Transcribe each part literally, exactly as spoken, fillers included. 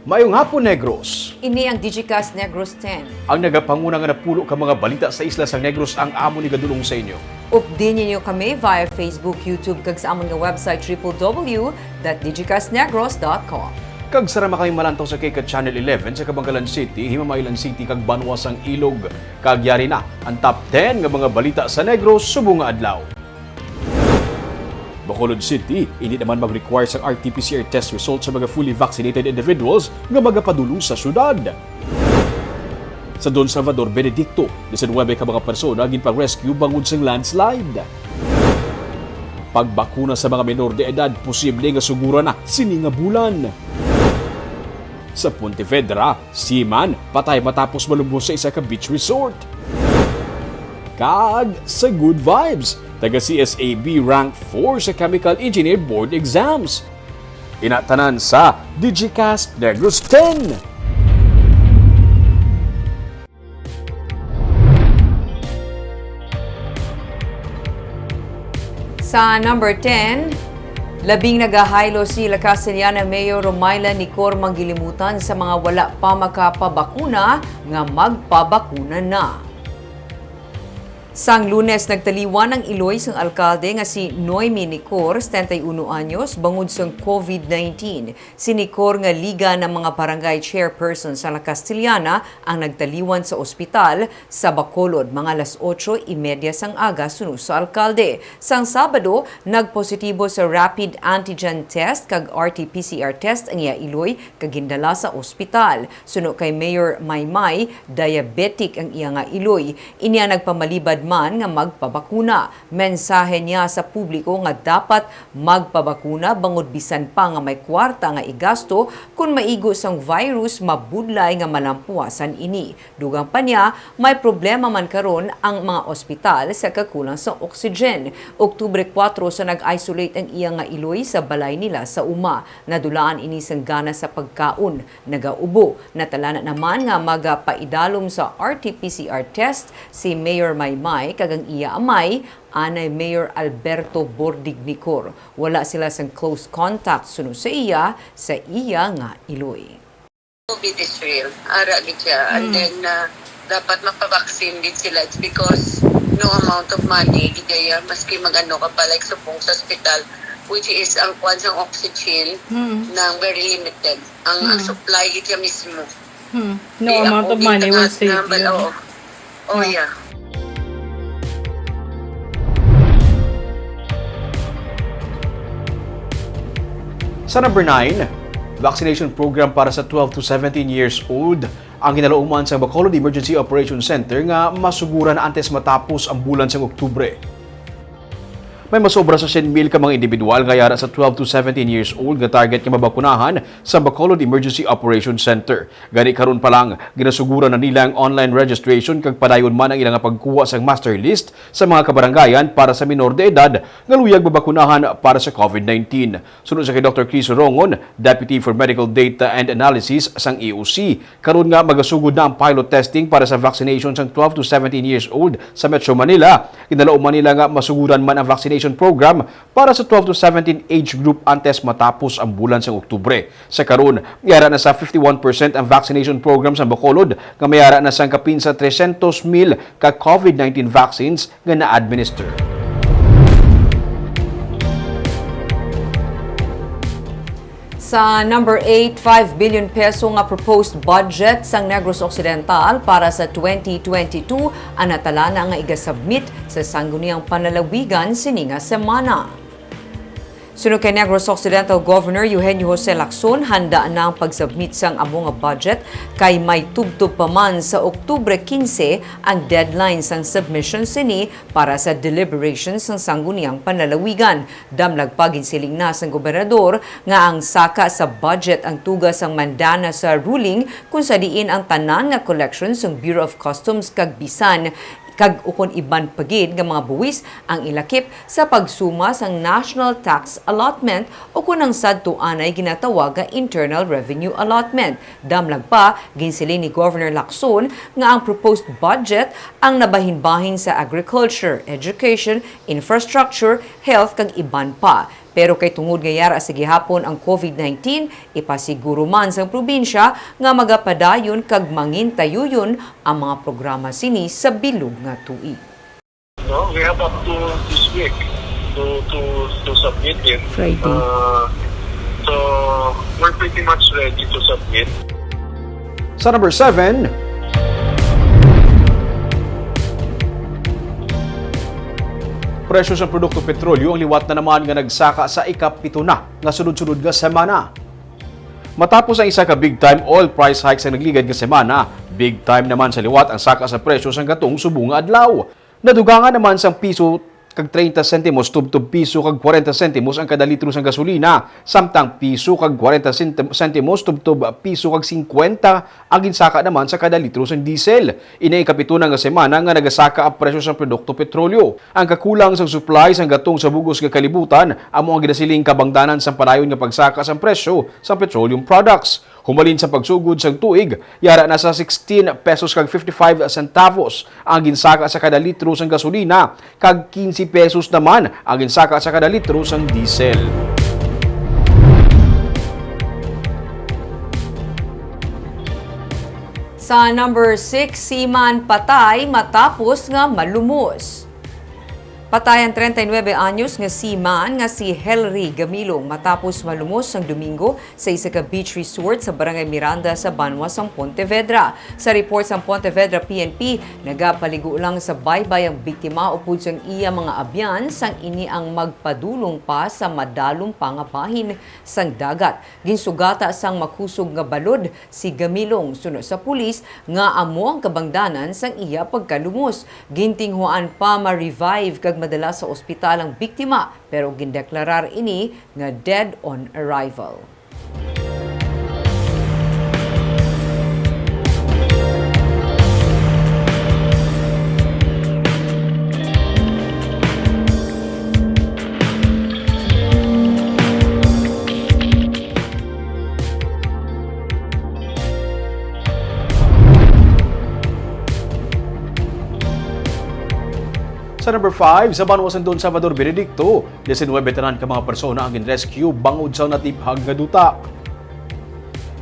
Maayong hapon, Negros. Ini ang Digicast Negros ten. Ang nagapanguna nga napulo ka mga balita sa isla sang Negros ang amon igadulong sa inyo. Updi ninyo kami via Facebook, YouTube, kag sa amon nga website, triple W dot digicastnegros dot com. Kag sarama kami malantaw sa K C A T Channel eleven sa Kabangalan City, Himamaylan City, kag Banwa sang Ilog. Kag yari na ang top ten nga mga balita sa Negros subong nga adlaw. Bacolod City, hindi naman mag-require sang R T P C R test result sa mga fully vaccinated individuals nga magapadulong sa syudad. Sa Don Salvador Benedicto, diecinuebe ka mga persona ginpa-rescue bangod sang landslide. Pagbakuna sa mga menor de edad posible nga suguran na sini nga bulan. Sa Pontevedra, seaman patay matapos malumos sa isa ka beach resort. Kag sa Good Vibes, taga C S A B rank four sa Chemical Engineer Board Exams. Ina tanan sa Digicast Negros ten. Sa number ten, labing nagahaylo si La Castellana Mayor Romayla Nicor Manggilimutan sa mga wala pa makapabakuna nga magpabakuna na. Sang Lunes, nagtaliwan ang iloy sang alkalde nga si Noemi Nicor, setenta y uno anyos, bangod sang COVID nineteen. Si Nicor nga liga nga mga barangay chairperson sa La Castellana ang nagtaliwan sa ospital sa Bacolod mga alas otso y media sang aga, suno sa alkalde. Sang Sabado, nagpositibo sa rapid antigen test kag R T P C R test ang iya iloy kag gindala sa ospital. Suno kay Mayor Maymay, diabetic ang iya nga iloy. Ini ang nagpamalibad man nga magpabakuna. Mensahe niya sa publiko nga dapat magpabakuna bangod bisan pa nga may kwarta nga igasto, kon maigo sang virus, mabudlay nga malampuasan ini. Dugang pa niya, may problema man karon ang mga ospital sa kakulang sa oxygen. Oktubre kuwatro sa nag-isolate ang iya nga iloy sa balay nila sa uma. Nadulaan ini sang gana sa pagkaon. Nagaubo. Natalana naman nga magapaidalom sa R T P C R test si Mayor Maymay kag ang iya amay, anay Mayor Alberto Bordignicor. Wala sila sang close contact suno sa iya, sa iya nga iloy. COVID is real. Ara gid siya. And Mm. then, uh, dapat mapabaksin gid sila. It's because no amount of money, gid kaya, maski mag-ano ka pa, like, subong sa ospital, which is ang kwan sang oxygen Mm. nang very limited. Ang, ang Mm. supply gid siya mismo. Hmm. No Di amount ako of money will gid save nga, you. Oo. Oh, Yeah. yeah. Sa number nine, vaccination program para sa twelve to seventeen years old ang ginalauman sa Bacolod Emergency Operation Center nga masuguran antes matapos ang bulan sang Oktubre. May masobra sa syen mil ka mga individual nga yara sa twelve to seventeen years old nga target nga mabakunahan sa Bacolod Emergency Operation Center. Gani karon pa lang, ginasuguran na nila ang online registration kag padayon man ang ilang pagkuha sang master list sa mga kabarangayan para sa minor de edad nga luyag mabakunahan para sa COVID nineteen. Suno sa kay Doktor Chris Rongon, Deputy for Medical Data and Analysis sang E O C, karon nga magasugod na ang pilot testing para sa vaccination sang twelve to seventeen years old sa Metro Manila. Ginalauman nila nga masuguran man ang vaccination program para sa twelve to seventeen age group antes matapos ang bulan sang Oktubre. Sa karon, yara na sa fifty-one percent ang vaccination program sa Bacolod, nga mayara na sang kapin sa tresyentos mil ka COVID nineteen vaccines nga na-administer. Sa number eight, five billion peso nga proposed budget sang Negros Occidental para sa twenty twenty-two ang natalana nga igasubmit sa Sangguniang Panlalawigan sini nga semana. Suno kay Negros Occidental Governor Eugenio Jose Lacson, handa na ang pag-submit sang amo nga budget, kay may tubtob pa man sa Oktubre quince ang deadline sang submission sini para sa deliberation sang Sangguniang Panlalawigan. Damlag pa, ginsiling na sang gobernador nga ang saka sa budget ang tuga sang mandana sa ruling, kung sa diin ang tanan nga collection sang Bureau of Customs kag bisan kag ukon iban pa gid nga mga buwis ang ilakip sa pagsuma sang national tax allotment ukon ang sadto anay ginatawag nga internal revenue allotment. Damlag pa, ginsiling ni Governor Lacson nga ang proposed budget ang nabahinbahin sa agriculture, education, infrastructure, health, kag iban pa. Pero kay tungod nga yara sa gihapon ang COVID nineteen, ipasiguro man sang probinsya nga magapadayon kag mangintayuyon ang mga programa sini sa bilog nga tuig. No, we have up to this week to to to submit it. Friday. Uh, so we're pretty much ready to submit. Sa number seven, presyo sa produkto petrolyo ang liwat na naman nga nagsaka sa ikapito na nga sunod-sunod nga semana. Matapos ang isa ka big time oil price hike sa nagligad nga semana, big time naman sa liwat ang saka sa presyo sang gatong subong nga adlaw. Nadugangan naman sang piso kag treinta sentimos tubtob piso kag kwarenta sentimos ang kada litro sang gasolina, samtang piso kag kwarenta senti-, sentimos tubtob piso kag singkwenta ang ginsaka naman sa kada litro sang diesel. Ini ang ikapito na nga semana nga nagasaka ang presyo sang produkto petrolyo. Ang kakulang sang supply sang gatong sa bug-os nga kalibutan amo ang ginasiling kabangdanan sang padayon nga pagsaka sang presyo sang petroleum products. Humalin sa pagsugod sang tuig, yara na sa sixteen pesos kag fifty-five centavos ang ginsaka sa kada litro sang gasolina, kag quince pesos naman ang ginsaka sa kada litro sang diesel. Sa number six, seaman patay matapos nga malumos. Patay ang treinta y nuebe anyos nga seaman nga si Henry Gamilong matapos malumos sang Domingo sa isa ka beach resort sa Barangay Miranda sa banwa sang Pontevedra. Sa report sang Pontevedra P N P, nagapaligo lang sa baybay ang biktima upod sang iya mga abyan, sang ini ang magpadulong pa sa madalom pa nga bahin sang dagat. Ginsugata sang makusog nga balod si Gamilong suno sa pulis nga amo ang kabangdanan sang iya pagkalumos. Gintinguhaan pa ma-revive kag madala sa ospital ang biktima, pero gindeklarar ini nga dead on arrival. Sa number five, sa banwa sang Don Salvador Benedicto, diecinuebe tanan ka mga persona ang gin-rescue bangod sa natiphag nga duta.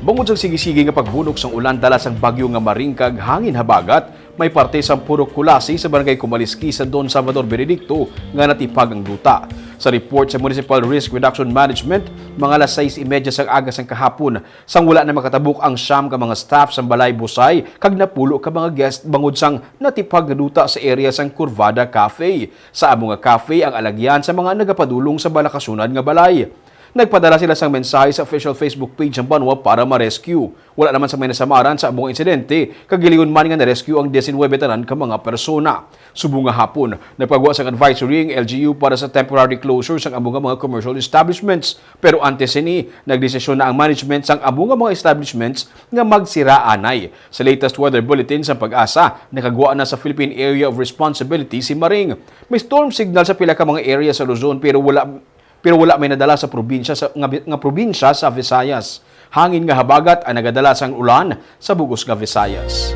Bangod sa sige-sige nga pagbunok sang ulan dala sang bagyo nga Maring kag hangin habagat, may parte sang Purok Culasi sa Barangay Kumaliski sa Don Salvador Benedicto nga natiphag ang duta. Sa report sa Municipal Risk Reduction Management, mga alas sais y media sang aga sang kahapon, sang wala na makatabok ang siyam ka mga staff sang Balay Busay kag napulo ka mga guest bangod sang natiphag nga duta sa area sang Curvada Cafe. Sa amo nga cafe ang alagyan sa mga nagapadulong sa balakasunan nga balay. Nagpadala sila sang mensahe sa official Facebook page sang banwa para ma-rescue. Wala naman sa may nasamaran sa amo nga insidente, kag gilingon man nga na-rescue ang diecinuebe tanan ka mga persona. Subong nga hapon, nagpagwa sang advisory ang L G U para sa temporary closure sang amo nga mga commercial establishments. Pero antes sini, nagdesisyon na ang management sang amo nga mga establishments nga magsira anay. Sa latest weather bulletin sang PAGASA, nakagwa na sa Philippine Area of Responsibility si Maring. May storm signal sa pila ka mga area sa Luzon, pero wala pero wala may nadala sa probinsya sa, nga, nga probinsya sa Visayas. Hangin nga habagat ang nagadala sang ulan sa bug-os nga Visayas.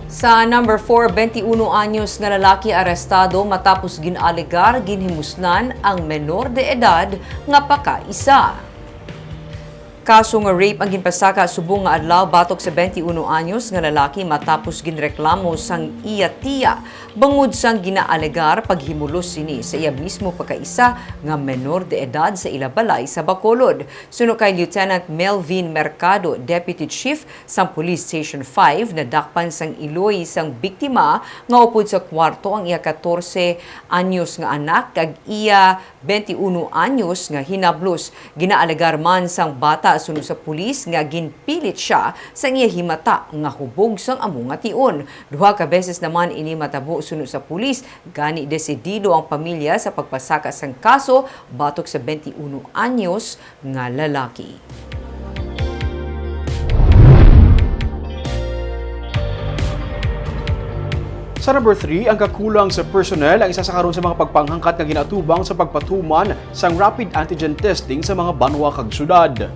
Sa number four, twenty-one anyos nga lalaki arestado matapos gin-alegar ginhimuslan ang menor de edad nga pakaisa. Kaso nga rape ang ginpasaka subong nga adlaw batok sa twenty-one anyos nga lalaki matapos ginreklamo sang iya tiya bangod sang ginaalegar paghimulos sini sa iya mismo pagkaisa nga menor de edad sa ila balay sa Bacolod. Suno kay Lieutenant Melvin Mercado, Deputy Chief sang Police Station five, nadakpan sang iloy sang biktima nga upod sa kwarto ang iya katorse anyos nga anak kag iya twenty-one anyos nga hinablos. Ginaalegar man sang bata suno sa pulis nga ginpilit sia sang iya himata nga hubog sang amo nga tion. Duha ka beses naman ini matabo suno sa pulis, gani desidido ang pamilya sa pagpasaka sang kaso batok sa twenty-one anyos nga lalaki. Sa number three, ang kakulang sa personnel ang isa sa karon sa mga pagpanghangkat nga ginaatubang sa pagpatuman sang rapid antigen testing sa mga banwa kag syudad.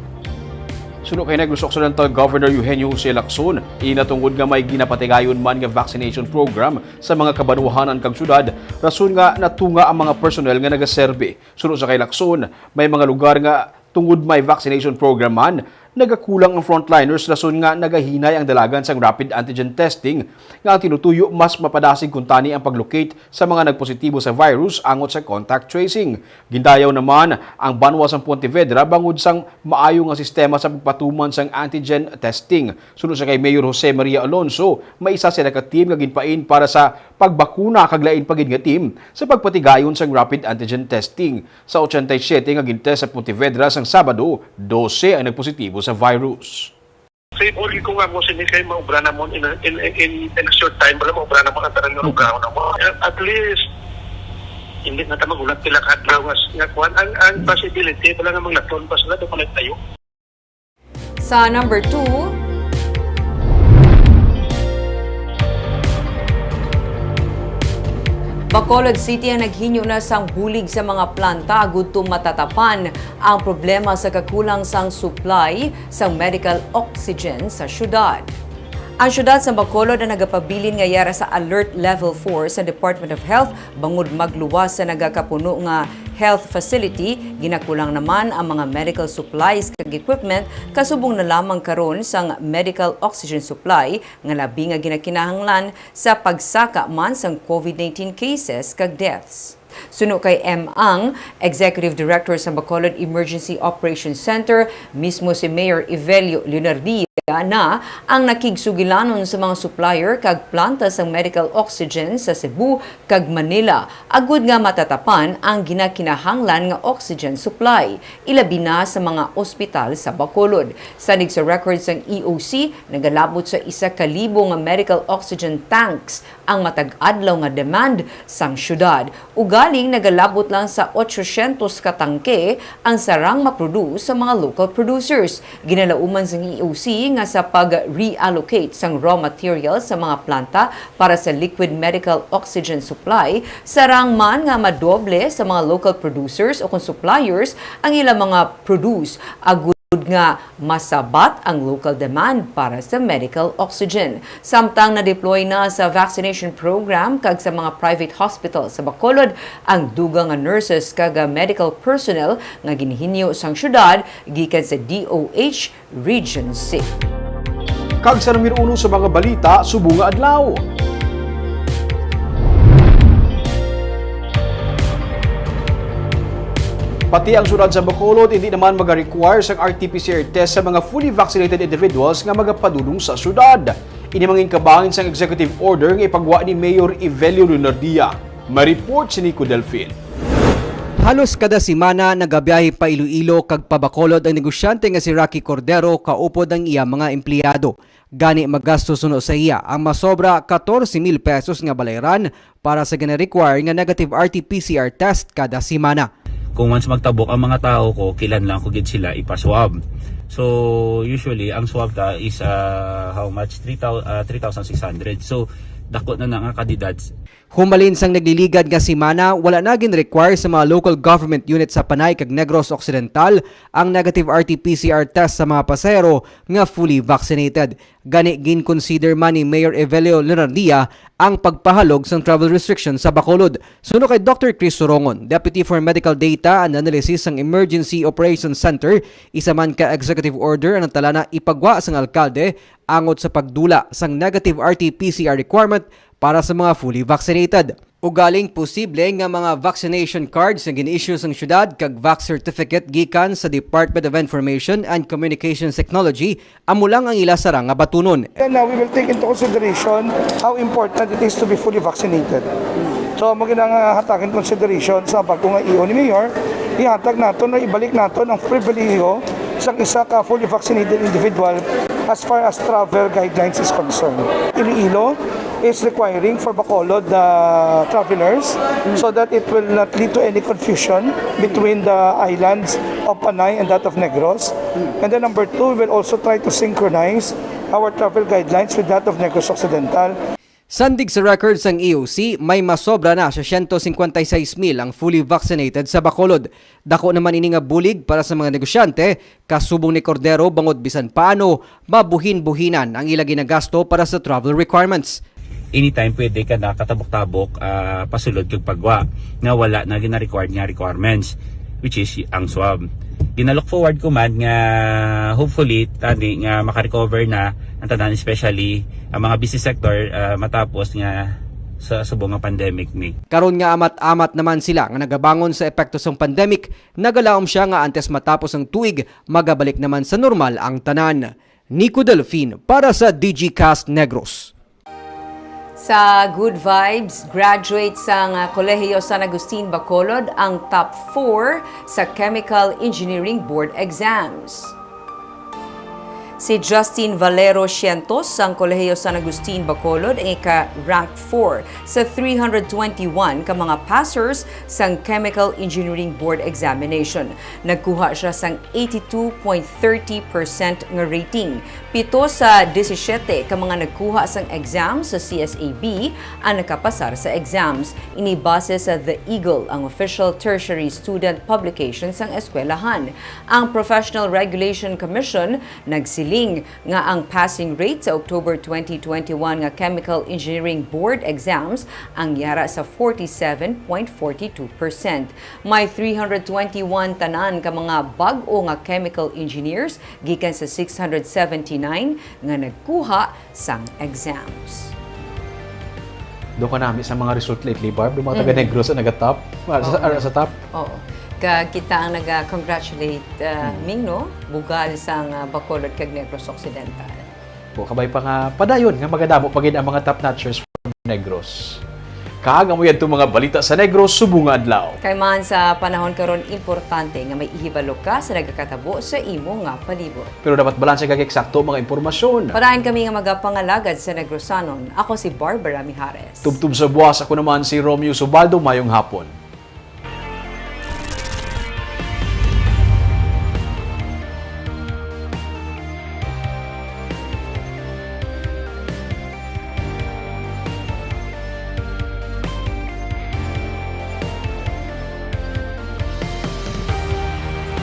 Suno kay Negros Occidental Governor Eugenio Jose Lacson, ina tungod nga may ginapatigayon man nga vaccination program sa mga kabanwahanan kag syudad, rason nga natunga ang mga personnel nga nagaserbi. Suno sa kay Lacson, may mga lugar nga tungod may vaccination program man, nagakulang ang frontliners rason nga nagahinay ang dalagan sang rapid antigen testing nga ang tinutuyo mas mapadasig kuntani ang pag-locate sa mga nagpositibo sa virus angot sa contact tracing. Gindayaw naman ang banwa sang Pontevedra bangod sang maayo nga sistema sa pagpatuman sang antigen testing. Suno sa kay Mayor Jose Maria Alonso, may isa sila ka team nga ginpain para sa pagbakuna kag lain pa gid nga team sa pagpatigayon sang rapid antigen testing. Sa ochenta y siete nga gintest sa Pontevedra sang Sabado, dose ang nagpositibo sa virus. Favorable ko nga mo sini kay maubra namon in a, in, in, in a short time, wala maubra namon ang tanan nga lugaw namon. At least, hindi na ta magulat pila ka adlaw nga, nga kuwan. Ang, ang possibility, wala nga manglaton pa sila, doon tayo. Sa number two, Bacolod City ang naghinyo na sang bulig sa mga planta agud to matatapan ang problema sa kakulang sang supply sang medical oxygen sa syudad. Ang syudad sa Bacolod ang nagapabilin nga yara sa Alert Level four sa Department of Health bangod magluwas sa nagakapuno nga health facility. Ginakulang naman ang mga medical supplies kag equipment, kasubong na lamang karon sang medical oxygen supply nga labi nga ginakinahanglan sa pagsaka man sang covid nineteen cases kag deaths. Suno kay M. Ang Executive Director sa Bacolod Emergency Operations Center, mismo si Mayor Evelio Leonardia na ang nakigsugilanon sa mga supplier kag planta sang medical oxygen sa Cebu kag Manila, agud nga matatapan ang ginakinahanglan nga oxygen supply, ilabi na sa mga ospital sa Bacolod. Sanig sa record sang E O C, nagalabot sa isa ka libo nga medical oxygen tanks ang matag adlaw nga demand sang syudad. Ugaling nagalabot lang sa ochocientos ka tangke ang sarang ma-produce sa mga local producers. Ginalauman sang E O C nga sa pag-reallocate sang raw material sa mga planta para sa liquid medical oxygen supply, sarang man nga madoble sa mga local producers o kon suppliers ang ilang mga produce, agud nga masabat ang local demand para sa medical oxygen. Samtang na-deploy na sa vaccination program kag sa mga private hospital sa Bacolod ang dugang nga nurses kag medical personnel nga ginhinyo sang syudad gikan sa D O H Region C. Kag sa numero uno sa mga balita subong nga adlaw. Pati ang syudad sa Bacolod hindi naman maga-require sang R T P C R test sa mga fully vaccinated individuals nga magapadulong sa syudad. Ini mangin kabahin sang executive order nga ipagwa ni Mayor Evelio Leonardia. May report si Nico Delfin. Halos kada semana nagabiyahe pa Iloilo kag pa Bacolod ang negosyante nga si Rocky Cordero kaupod ang iya mga empleyado. Gani, magasto suno sa iya ang masobra katorse mil pesos nga balayran para sa gina-require nga negative R T P C R test kada semana. Kung once magtabok ang mga tao ko, kilanlan ko gid sila ipaswab. So, usually, ang swab ta is, ah, how much? Three thousand, ah, three thousand six hundred. So, dako na na nga kandidat. Humalin sang nagliligad nga semana, wala na gin-require sa mga local government unit sa Panay kag Negros Occidental ang negative R T P C R test sa mga pasahero nga fully vaccinated. Gani, gin-consider man ni Mayor Evelio Leonardia ang pagpahalog sang travel restriction sa Bacolod. Suno kay Doctor Chris Sorongon, Deputy for Medical Data and Analysis sang Emergency Operations Center, isa man ka executive order ang natalana ipagwa sang alkalde angot sa pagdula sang negative R T P C R requirement para sa mga fully vaccinated. Ugaling posible nga mga vaccination cards nga gin-issue sang syudad kag vax certificate gikan sa Department of Information and Communications Technology amo lang ang ila sarang nga batunon. And, uh, we will take into consideration how important it is to be fully vaccinated. So, amo ginang, uh, hatagan consideration sa bag-o nga E O ni Mayor, ihatag naton o ibalik naton ang pribilehiyo sang isa ka fully vaccinated individual as far as travel guidelines is concerned. Iloilo is requiring for Bacolod the travelers so that it will not lead to any confusion between the islands of Panay and that of Negros. And then number two, we will also try to synchronize our travel guidelines with that of Negros Occidental. Sandig sa record sang E O C, may masobra na sa siyento singkwenta y seis mil ang fully vaccinated sa Bacolod. Dako naman ini nga bulig para sa mga negosyante, kasubong ni Cordero, bangod bisan paano, mabuhin-buhinan ang ila ginagasto para sa travel requirements. Anytime pwede ka na katabok-tabok, ah, pasulod kag pagwa nga wala na gina-required nga requirements, which is ang swab. Gina-look forward ko man nga hopefully tani nga maka-recover na ang tanan, especially ang mga business sector, ah, matapos nga sa subong nga pandemic ni. Karon nga amat-amat naman sila nga nagabangon sa epekto sang pandemic, nagalaom siya nga antes matapos ang tuig, magabalik naman sa normal ang tanan. Nico Delfin para sa Digicast Negros. Sa Good Vibes, graduate sang Kolehiyo San Agustin Bacolod ang top four sa Chemical Engineering Board exams. Si Justin Valero Cientos sang Kolehiyo San Agustin Bacolod ang ika-rank four sa three hundred twenty-one ka mga passers sang Chemical Engineering Board examination. Nagkuha siya sang eighty-two point thirty percent nga rating. Pito sa disisiete ka mga nagkuha sang exam sa C S A B ang nakapasar sa exams. Ini base sa The Eagle, ang official tertiary student publication sang eskwelahan. Ang Professional Regulation Commission nagsiling nga ang passing rate sa October twenty twenty-one nga Chemical Engineering Board exams ang yara sa forty-seven point forty-two percent. May three hundred twenty-one tanan ka mga bag-o nga chemical engineers gikan sa six hundred seventy-nine nga nagkuha sang exams. Do ka nami sa mga result lately, Barb? Do mga taga Negros ang nagatop? Ah, sa, ah, sa top? Oo. Kag kita ang naga-congratulate, uh, Ming, no? Bugal sang uh, Bacolod kag Negros Occidental. O kabay pa nga padayon nga magadamo pa gid ang mga top notchers from Negros. Kag amo yadto mga balita sa Negros subong nga adlaw. Kay man sa panahon karon, importante nga may ihibalo ka sa nagakatabo sa imo nga palibot. Pero dapat balanse kag eksakto ang mga impormasyon. Padayon kami nga magapangalagad sa Negrosanon. Ako si Barbara Mijares. Tubtob sa buwas, ako naman si Romeo Subaldo. Mayong hapon.